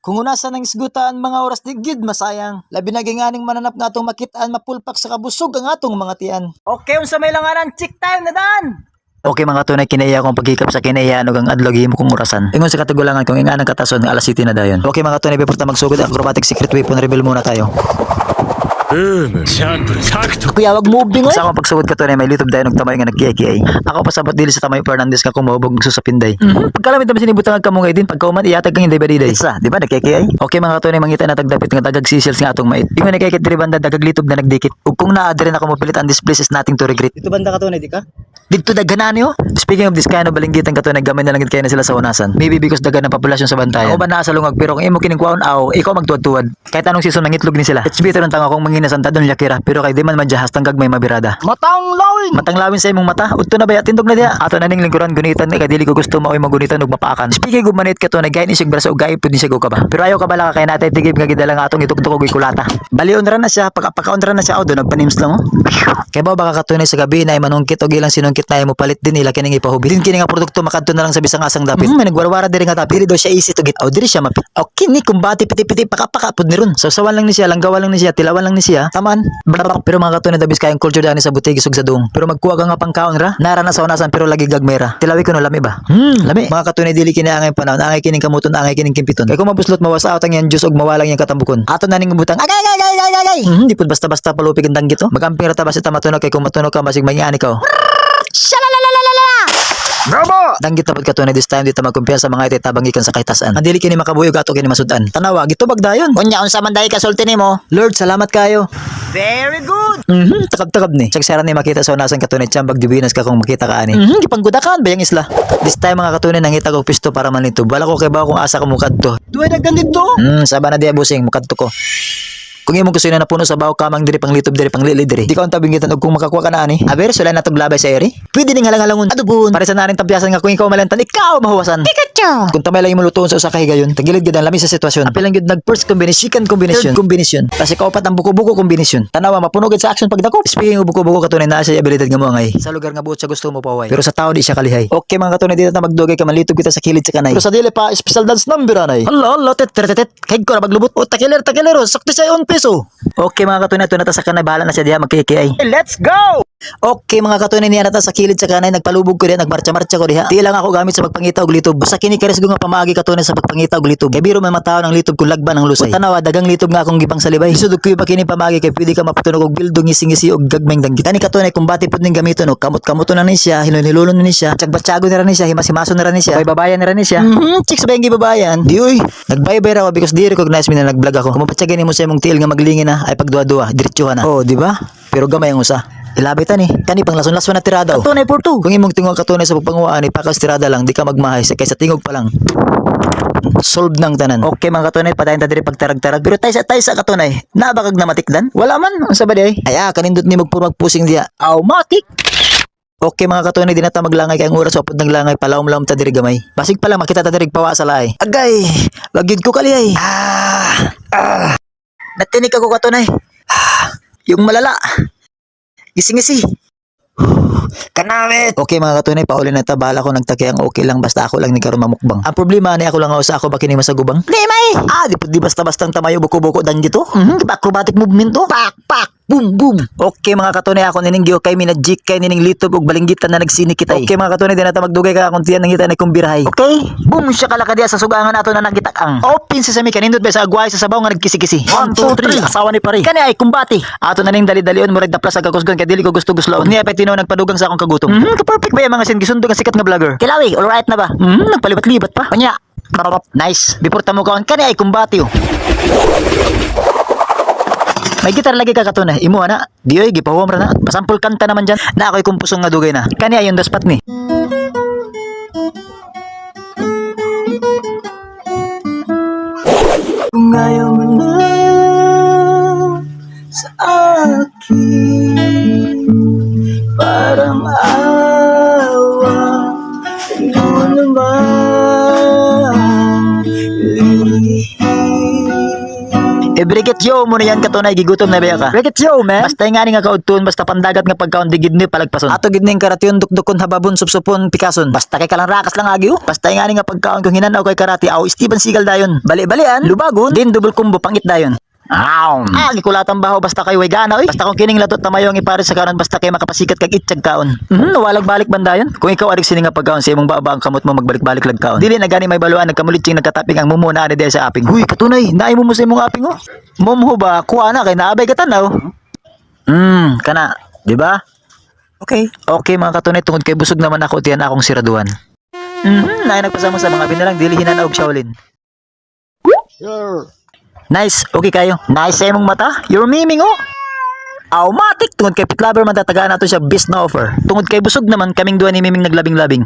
Kung unasan ang isgutan mga oras di gid masayang. Labi na aning mananap nga atong makitaan mapulpak sa kabusog ang atong mga tiyan. Okay, unsa may langanan, chick time na dan. Okay mga tunay, kinaiya akong pagkikap sa kinaiya ano ang adlaw gihimo kong orasan. Ingon sa katugulangan kung inganang katason nga alas 7 na dayon. Okay mga tunay, before ta magsugod ang acrobatic secret weapon reveal muna tayo. ウームシャンプルサクト Kuya, wag moving oy. Sa akong pagsugod ka tunay, may litob dayon og tamay nga nagkiay-kiay. Ako pasabot dili sa Tamayo Fernandez nga kumahubog susapinday. Pagkalamit naman sinibutang ang kamungay din pagkauman iatag kang inday badiday. Sa, di ba nagkiay? Okay mga tunay, mangita na tagdapit nga dagag seashells nga atong mait. Ingon nagkikit diri banda dagag litob na nagdikit. Ug kung naa diri na ako mopilit and this place is nothing to regret. Dito banda ka tunay di ka? Dito daghanan niyo. Speaking of this kind of balinggitan ka tunay, gamay na lang gid kayo na sila sa unasan. Maybe because daghan ang populasyon sa bantayan. Ako ba naa sa lungag pero kung imo kining kuwaon aw, ikaw magtuwad-tuwad. Kahit anong season nangitlog ni sila. It's bitter ang tanga kung manginasan ta don yakira pero kay di man madjahas tanggag may mabirada. Matang lawin! Matang lawin sa imong mata. Udto na ba tindog na diha. Ato na ning lingkuran gunitan kay dili ko gusto maoy magunitan ug mapaakan. Speaking of manit ka to nagain isig braso ug gaib pud ni siya ka ba. Pero ayaw ka bala ka kay natay tigib nga gidala nga atong ituktok og ikulata. Balion ra na siya pagkakaon ra na siya aw do nagpanims lang oh. Kay ba baka katunay sa gabi na manungkit og ilang sinungkit na imo palit din ila kining ipahubi. Din kini nga produkto makadto na lang sa bisang asang dapit. May nagwarwara diri nga dapit. Dili daw siya easy to get. Aw diri siya mapit. Aw kini kumbati piti-piti paka-paka pud ni ron. Sawsawan lang ni siya, langgawan lang ni siya, tilawan lang ni siya. Taman. Blablabla. Pero mga katunay dabis kayong culture dani sa butigis ug sa duong. Pero magkuha ka nga pangkaon ra. Nara na sa unasan pero lagi gagmera. Tilawi ko no lami ba? Lami. Mga katunay dili kini angay panahon, angay kining kamuton, angay kining kimpiton. Kay kung mabuslot mawas out ang yan juice ug mawalang yang katambukon. Ato na ning butang. Agay agay agay agay agay. Di pud basta-basta palupig ang danggit oh. Magamping ra ta basta matunog kay kung matunog ka basig may ani ka. Oh. Bravo! Danggit na pud katunay this time di ta magkumpiyansa mga itay tabang gikan sa kahitasan. Ang dili kini makabuyog ato kini masud-an. Tanawa gitubag dayon. Unya unsa man dai kasulti nimo? Lord, salamat kayo. Very good! Takab-takab ni. Sagsara ni makita sa unasan katunay tsambag dibinas ka kung makita ka ani. Gipanggudakan ba yung isla? This time mga katunay nangita ko pisto para man nito. Bala ko kay ba kung asa ko mukadto. Duay daghan didto. Saba na diya busing mukadto ko. Kung imong gusto na napuno sa baw kamang diri pang litob diri pang lili diri. Di ka unta binggitan og kung makakuha ka na ani. Aber sula na tog labay sa eri. Pwede ning halang-halangon. Adubon. Para sa naring tampyasan nga kung ikaw malantan ikaw mahuwasan. Pikachu! Kung tamay lang imong lutuon sa usa ka higayon, tagilid gid ang lami sa sitwasyon. Apil lang gyud nag first combination, second combination, third combination. Tas ikaupat ang buko-buko combination. Tanawa mapuno gid sa action pagdakop. Speaking of buko-buko katunay naa siya abilidad nga moangay. Sa lugar nga buot siya gusto mo paway. Pero sa tao di siya kalihay. Okay mga katunay dito ta magdugay ka manlitob kita sa kilid sa kanay. Pero sa dili pa special dance number anay. Hala hala tet tet tet. Kay ko na maglubot. O takiler takilero sakto siya on piso. Okay mga katunay to na ta sa kanay bahala na siya diha magkikiay. Let's go! Okay mga katunay niya nata sa kilid sa kanay nagpalubog ko diha nagmarcha-marcha ko diha. Di lang ako gamit sa pagpangita og litob. Sa kini kares nga pamaagi katunay sa pagpangita og litob. Kay biro man mataon ang litob kung lagban ang lusay. Tanawa dagang litob nga akong gipang salibay. Lisod og kuyo pa kini pamaagi kay pwede ka mapatunog og bildong ngisi-ngisi og gagmayng danggit. Kani katunay kumbati pud ning gamiton og kamot-kamoto na ni siya, hilon-hilulon na ni siya, tsagbatsago na ra ni siya, himas-himaso na ra ni siya, babayan na ra ni siya. Chicks ba yung gibabayan? Di uy, nagbaybay ra ako because di recognize me na nag-vlog ako. Kung mapatsagin nimo sa imong tiil nga maglingin na ay pagduwa-duwa, diretsuhan na. Oh, di ba? Pero gamay ang usa. Ilabit ani, kani pang lason-lason na tirada. Oh. Katunay for two. Kung imong tingog katunay sa pagpanguwaan, ipakas tirada lang, di ka magmahay sa kaysa tingog pa lang. Solve ng tanan. Okay mga katunay, padayon ta diri pagtarag-tarag. Pero taysa taysa katunay, nabakag na matikdan? Wala man, unsa ba di ay? Ay ah, kanindot ni magpurmag pusing diya. Automatic. Okay mga katunay, di na ta maglangay kay ang oras wapod ng langay palawom-lawom ta diri gamay. Basig pa lang makita ta diri pawa sa laay. Agay, wag gyud ko kaliyay. Ah, ah. Natinig ako katunay. Ah, yung malala. Gising-gisi. Kanamit! Okay mga katunay, pauli na ta. Bahala ko nagtaki ang okay lang basta ako lang ni karon mamukbang. Ang problema ni ako lang ako sa ako ba kini masagubang? Di may! Ah, di, di basta-bastang tamayo buko-buko danggit to. Acrobatic movement to. Pak pak boom boom. Okay mga katunay, ako nining kay minajik kay nining litob ug balinggitan na nagsinik kitay. Okay mga katunay, di na ta magdugay ka akong tiyan nangita na kumbirahay. Okay? Boom siya kalakadya sa sugangan ato na nagitak ang. Open sesame kanindot ba sa agway sa sabaw nga nagkisi-kisi. 1 2 3 asawa ni pare. Kani ay kumbati. Ato na ning dali-dalion murag daplas sa kakusgon kay dili ko gusto guslaon. Niya pa tinuod nagpadugang sa akong kagutom. Ka-perfect ba yung mga sin gisundog ang sikat nga vlogger? Kilawi, all right na ba? Nagpalibat-libat pa. Unya. Nice. Before tamo kaon kani ay kumbati oh. May gitar lagi ka katunay. Imo ana. Di oy gipahuwam ra na. Pasampol kanta naman dyan. Na ako'y kumpusong nga dugay na. Kani ayon daspat ni. Kung ayaw mo na sa akin, parang awa mo naman. I-break it yo mo na yan, katunay, gigutom na baya ka. Break it yo, man. Basta nga ni nga kaudton, basta pandagat nga pagkaon di gid ni palagpason. Ato gid ning karation, dukdukon, hababon, supsupon, pikason. Basta kay kalang rakas lang agyo. Basta nga ni nga pagkaon kung hinanaw kay karate aw Steven Seagal dayon. Bali-balian, lubagon, din double combo pangit dayon. Aw. Ah, gikulatan baho basta kay way gana oy. Basta kung kining latot tamayo ang ipares sa karon, basta kay makapasikat kag itsyag kaon. Walag balik bandayon. Kung ikaw arik sini nga pagkaon sa imong baba ang kamot mo magbalik-balik lag kaon. Dili na gani may baluan nagkamulitsing nagkataping ang mumo na ani diha sa aping. Huy, katunay, naay mo sa imong aping oh. Mumho ba kuha na kay naabay ka tanaw. Kana, di ba? Okay. Okay, mga katunay, tungod kay busog naman ako, tiyan akong siraduan. Naay nagpasamo sa mga binalang dili hinanaog Shaolin. Nice, okay kayo. Nice sa imong mata. You're miming oh. Automatic tungod kay Pitlaber man tatagaan nato siya best na offer. Tungod kay busog naman kaming duha ni Miming naglabing-labing.